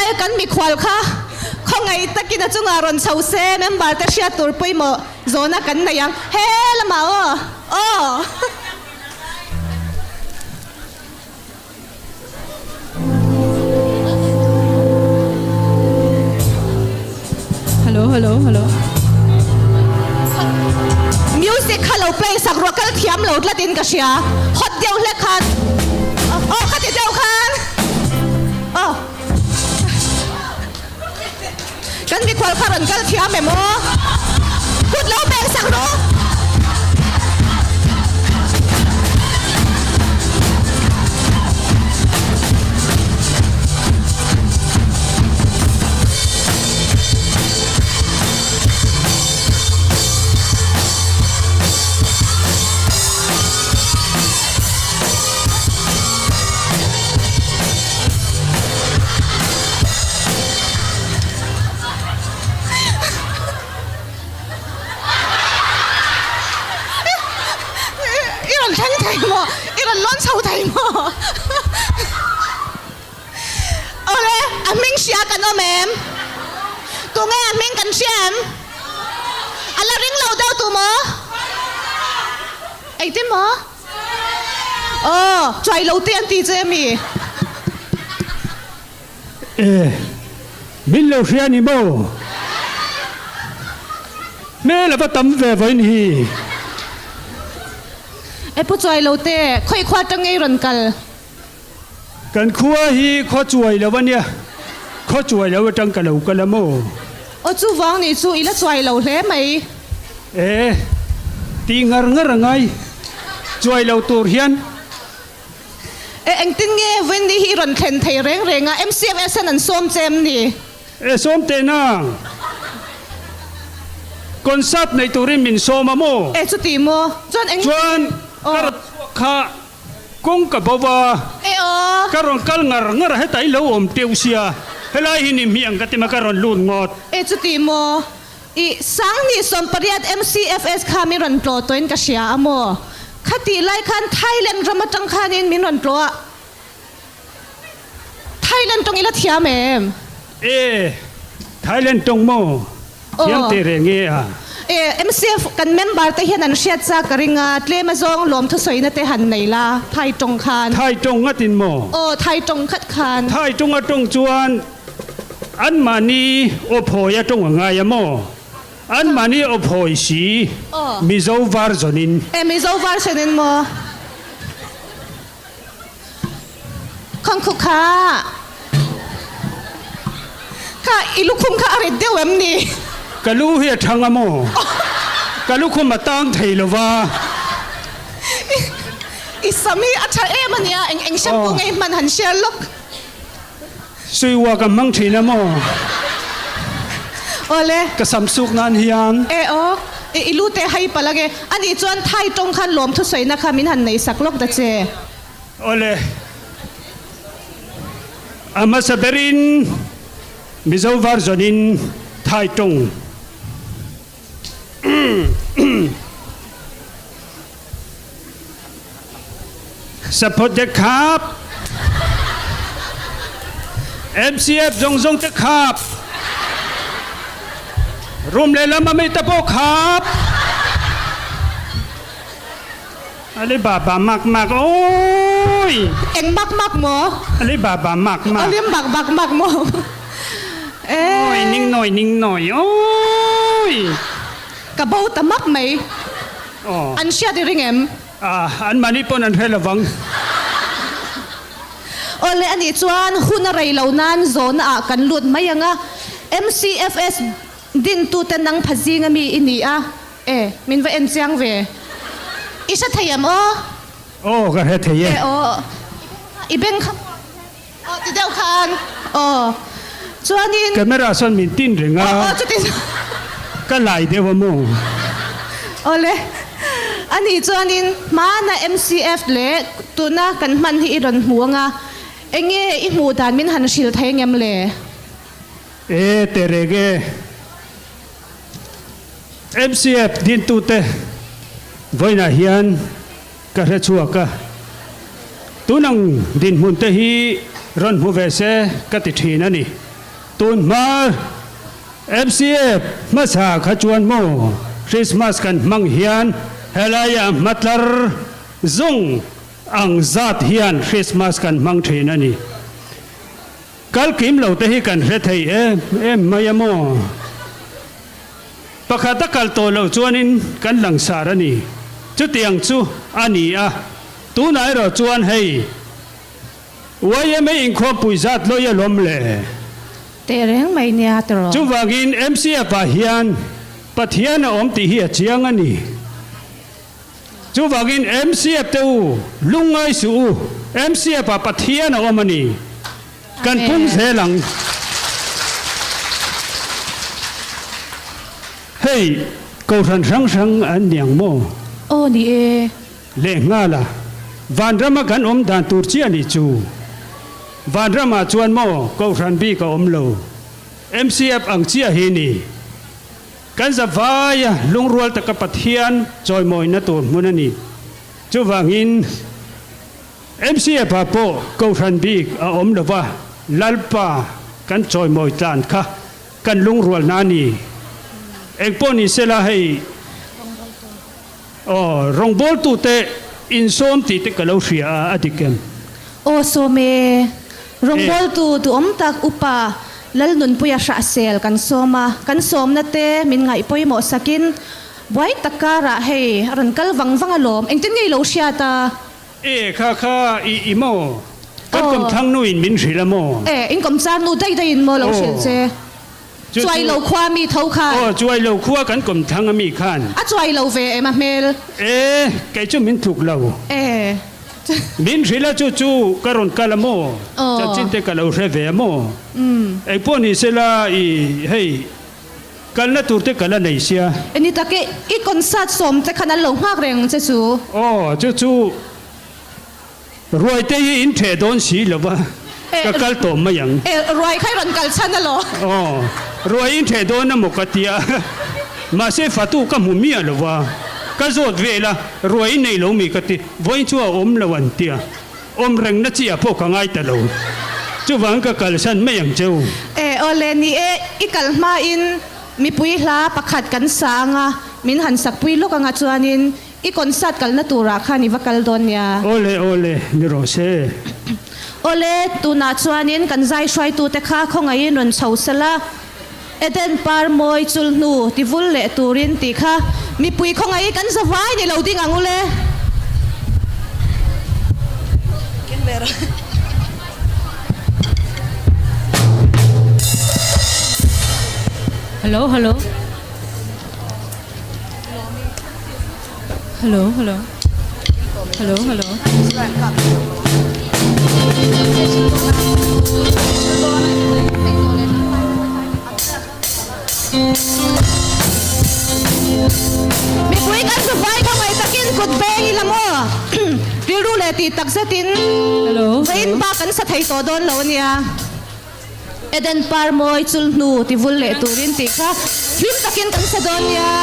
Awle kan mikhual kha khawngaih takin a chungah rawn chho se member te hriat tur pawimawh zawhna kan nei ang. He lamah aw. Aw. Hello hello hello. Music kha lo play sak ruah kal thiam lo tlat in ka hria. Hot deuh hlek khan. Aw kha ti deuh khan. Aw. Kan mikhual kha rawn kal thiam em aw? Kut lo pek sak rawh. I rawn thleng thei maw? I rawn lawn chho thei maw? Awle, a hming hria kan awm em? Tunge a hming kan hria em? A la ring lo deuh tu maw? Engtin maw? Aw, chuai lo te an ti che mi? E, min lo hria ni maw? Hmel a va tam ve vawiin hi. E pu chuai lo te, khawi khua tang ngei rawn kal? Kan khua hi khua chuai lo a nia, khua chuai lo atang ka lo kal a maw? Aw chuvang nih chu i la chuai lo hle mai. E, tih ngar ngar a ngai, chuai lo tur hian. E, engtin nge Wendy hi i rawn thlen thei reng reng a? MCFS hian an sawm che em ni? E, sawm teh nang. Concert nei turin min sawm a maw? E, chuti maw? Chuan eng. Chuan ka rawn chhuak kha kawng ka bo va. E aw. Ka rawn kal ngar ngar a, hetah i lo awm teuh sia, helai hi ni hmiang ka ti ma ka rawn lut ngawt. E, chuti maw? I Sangni 18 MCFS kha min rawn tlawh tawhin ka hria a maw? Khatih lai khan Thailand ram atang khanin min rawn tlawh a. Thailand tawng i la thiam em? E, Thailand tawng maw? Thiam teh reng e a. E, MCF kan member te hian an hriat chak ka ring a, tlem azawng lawm thusawina te han nei la, Thai tawng khan. Thai tawng ngatin maw? Aw, Thai tawng khat khan. Thai tawng atawng chuan Anmahni aw phawi a tawng a ngai a maw? Anmahni aw phawi si Mizo version in. E Mizo version in maw? Khang khu kha kha i lukhum kha a rit deuh em ni? Ka lu hi a thang a maw? Ka lukhum a tang thei lo va. I sam hi a tha em a nia, eng eng shampoo nge i hman han share lawk. Suiwa ka hmang thin a maw? Awle. Ka sam suk nan hian. E aw, i lu te hai palh ange. Anih chuan Thai tawng khan lawm thusawina kha min han nei sak lawk ta che. Awle. A hmasa berin Mizo version in Thai tawng. Sapphot te khap. MCF zong zong te khap. Rum le lam ami te pawh khap. Ali baba mak mak oi. Eng mak mak maw? Ali baba mak mak. Ali mak mak mak maw? Oi ning noi ning noi oi. Ka bo ta map mai. An hriat i ring em? An mahni pawn an hre lovang. Awle anih chuan hun a rei lo nan zawhna ah kan lut mai ang a, MCFS dintute nang pha zing ami i ni a, e min va en chiang ve. I hre thei em aw? Aw ka hre thei e. E aw i beng kha muang hian Aw ti deuh khan aw chuanin. Camera sawn min tin reng a. Aw chutin. Ka lai deuh a maw. Awle ani chuanin hmana MCF leh tuna kan hman hi i rawn hmu anga enge i hmuh dan min han hrilh thei ngem le? E terek e. MCF dintute vawiinah hian Ka hre chhuak a, tun ang dinhmun te hi rawn hmu ve se ka ti thin a ni. Tun hma MCF hmasa kha chuan maw Christmas kan hmang hian helaia hmatlar zung ang zat hian Christmas kan hmang thin a ni. Kal kim lo te hi kan hre thei em em mai a maw? Pakhat a kal tawh loh chuanin kan langsar a ni. Chutiang chu a ni a, tunah erawh chuan hei YMA inkhawmpui zat lawi alawm le. Teh reng mai nia tawh. Chuvangin MCF ah hian Pathian a awm tih hi a chiang a ni. Chuvangin MCF te u, lungngai suh u, MCF ah Pathian a awm a ni. Kan pung zel ang. Hei, Kohhran hrang hrang an ni ang maw? Aw ni e. Lehnghal a, vanrama kan awm dan tur chiah nih chu. Vanramah chuan maw Kohhran bik a awm lo. MCF ang chiah hi ni. Kan zavaia lungrual taka Pathian chawimawina tur hmun a ni. Chuvangin MCF ah pawh Kohhran bik a awm lova, Lalpa kan chawimawi tlan kha kan lungrualna a ni. Engpawh ni sela hei Aw, rawngbawltute insawm tih te ka lo hria a, a dik em? Aw sawm e, rawngbawltu duhawm tak Upa Lalnunpuia Hrahsel kan sawm a, kan sawmna te min ngaih pawimawh sakin buai tak karah hei a rawn kal vang vang alawm, engtin nge i lo hriat a? E, kha kha i i maw? Kan kawmthlang nuin min hrilh a maw? E, in kawmchar nu daih daihin maw lo hrilh che? Chuai lo khua mi tho khan. Aw, chuai lo khua kan kawm thlang a mi khan. A chuai lo ve em a hmel. E, kei chu min tluk lo. E. Min hrilh a chu chu ka rawn kal a maw? Aw. Chanchin te ka lo hre ve a maw? Umm. Engpawh ni sela i hei kalna tur te ka la nei sia. E ni tak e, i concert sawm te khan an lo nghak reng che chu. Aw, chu chu. Ruai te hi in theh dawn si lo va, ka kal tawh mai ang. E, ruai kha i rawn kal chhan alaw? Aw, ruai in theh dawn emaw ka tia, mahse fatu ka hmu miah lo va, ka zawt vel a, ruai in nei lo mi ka ti, vawiin chu a awm lo an tia, awm rengna chi ah pawh ka ngai ta lo, chuvangin ka kalsan mai ang cheu. E, awle ni e, i kal hmain mipui hla pakhat kan sa anga, min han sakpui lawk anga chuanin I concert kalna turah khan i va kal dawn nia. Awle awle ni rawh se. Awle, tunah chuanin kan zai hruaitute kha khawngaihin rawn chho sel a, Eden par mawi chul hnu ti vul leh turin tih kha mipui khawngaihi kan za vai ni lo ding ang ule. Hello hello. Hello hello hello hello. Mipui kan chuvai ka ngaih takin kut beng ila maw rilru leh tih tak zetin vawiin bak kan sa thei tawh dawn lo ania. Eden par mawi chul hnu ti vul leh turin tih kha hlim takin kan sa dawn nia.